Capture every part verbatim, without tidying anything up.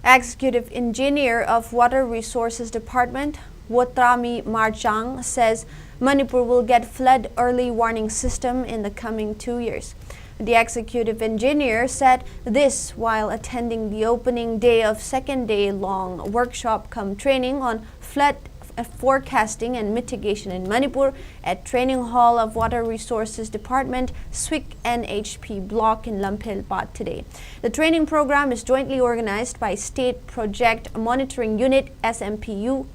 Executive Engineer of Water Resources Department, Wotrami Marchang, says Manipur will get flood early warning system in the coming two years. The executive engineer said this while attending the opening day of second day long workshop cum training on flood f- forecasting and mitigation in Manipur at Training Hall of Water Resources Department, Swik N H P block in Lamphel Paat today. The training program is jointly organized by State Project Monitoring Unit, S M P U,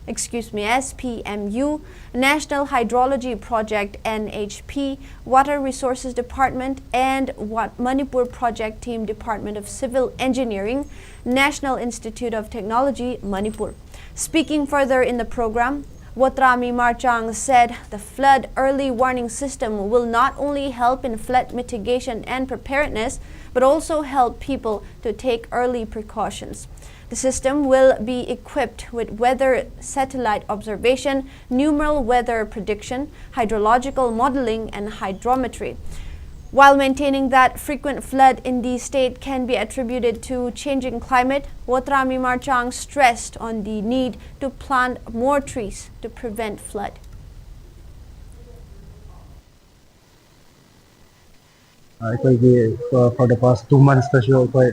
excuse me, S P M U, National Hydrology Project, N H P, Water Resources Department, and Wat- Manipur Project Team, Department of Civil Engineering, National Institute of Technology, Manipur. Speaking further in the program, Wotrami Marchang said the flood early warning system will not only help in flood mitigation and preparedness, but also help people to take early precautions. The system will be equipped with weather satellite observation, numeral weather prediction, hydrological modeling, and hydrometry. While maintaining that frequent flood in the state can be attributed to changing climate, Wotrami Marchang stressed on the need to plant more trees to prevent flood. ꯑꯩꯈꯣꯏꯒꯤ for the past two monthsꯇꯁꯨ ꯑꯩꯈꯣꯏ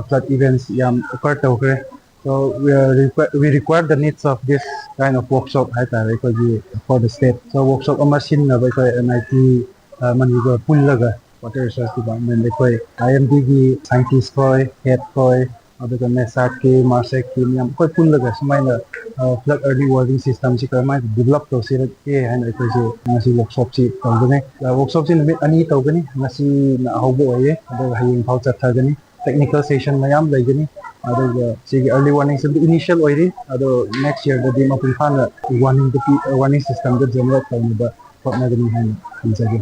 flood events ꯌꯥꯝ occur ꯇꯧꯈ꯭ꯔꯦ꯫ So we, are require, we require the needs of this kind of workshop ꯍꯥꯏꯇꯥꯔꯦ ꯑꯩꯈꯣꯏꯒꯤ for the state꯫ So workshop ꯑꯃ ꯁꯤꯟꯅꯕ ꯑꯩꯈꯣꯏ N I T Manipur ꯄꯨꯜꯂꯒ Water Resource Department ꯑꯩꯈꯣꯏ I M Dꯒꯤ scientist ꯈꯣꯏ, head ꯈꯣꯏ, ꯑꯗꯨꯒ NESADꯀꯤ, MARSACꯀꯤ ꯃꯌꯥꯝ ꯑꯩꯈꯣꯏ ꯄꯨꯜꯂꯒ ꯁꯨꯃꯥꯏꯅ flood early warning systemꯁꯤ ꯀꯔꯝꯍꯥꯏꯅ develop ꯇꯧꯁꯤꯔꯛꯀꯦ ꯍꯥꯏꯅ ꯑꯩꯈꯣꯏꯁꯦ ꯉꯁꯤ workshopꯁꯤ ꯇꯧꯒꯅꯤ꯫ Workshopꯁꯤ ꯅꯨꯃꯤꯠ ꯑꯅꯤ ꯇꯧꯒꯅꯤ꯫ ꯉꯁꯤꯅ ꯑꯍꯧꯕ ꯑꯣꯏꯌꯦ, ꯑꯗꯨꯒ ꯍꯌꯦꯡ ꯐꯥꯎ ꯆꯠꯊꯒꯅꯤ꯫ Technical session ꯃꯌꯥꯝ ꯂꯩꯒꯅꯤ꯫ ꯑꯗꯨꯒ ꯁꯤꯒꯤ early warning system initial ꯑꯣꯏꯔꯤ, ꯑꯗꯣ next yearꯗꯗꯤ ꯃꯄꯨꯡ ꯐꯥꯅ warningꯗ ꯄꯤ warning systemꯗ generate ꯇꯧꯅꯕ ꯍꯣꯠꯅꯒꯅꯤ ꯍꯥꯏꯅ ꯈꯟꯖꯒꯦ꯫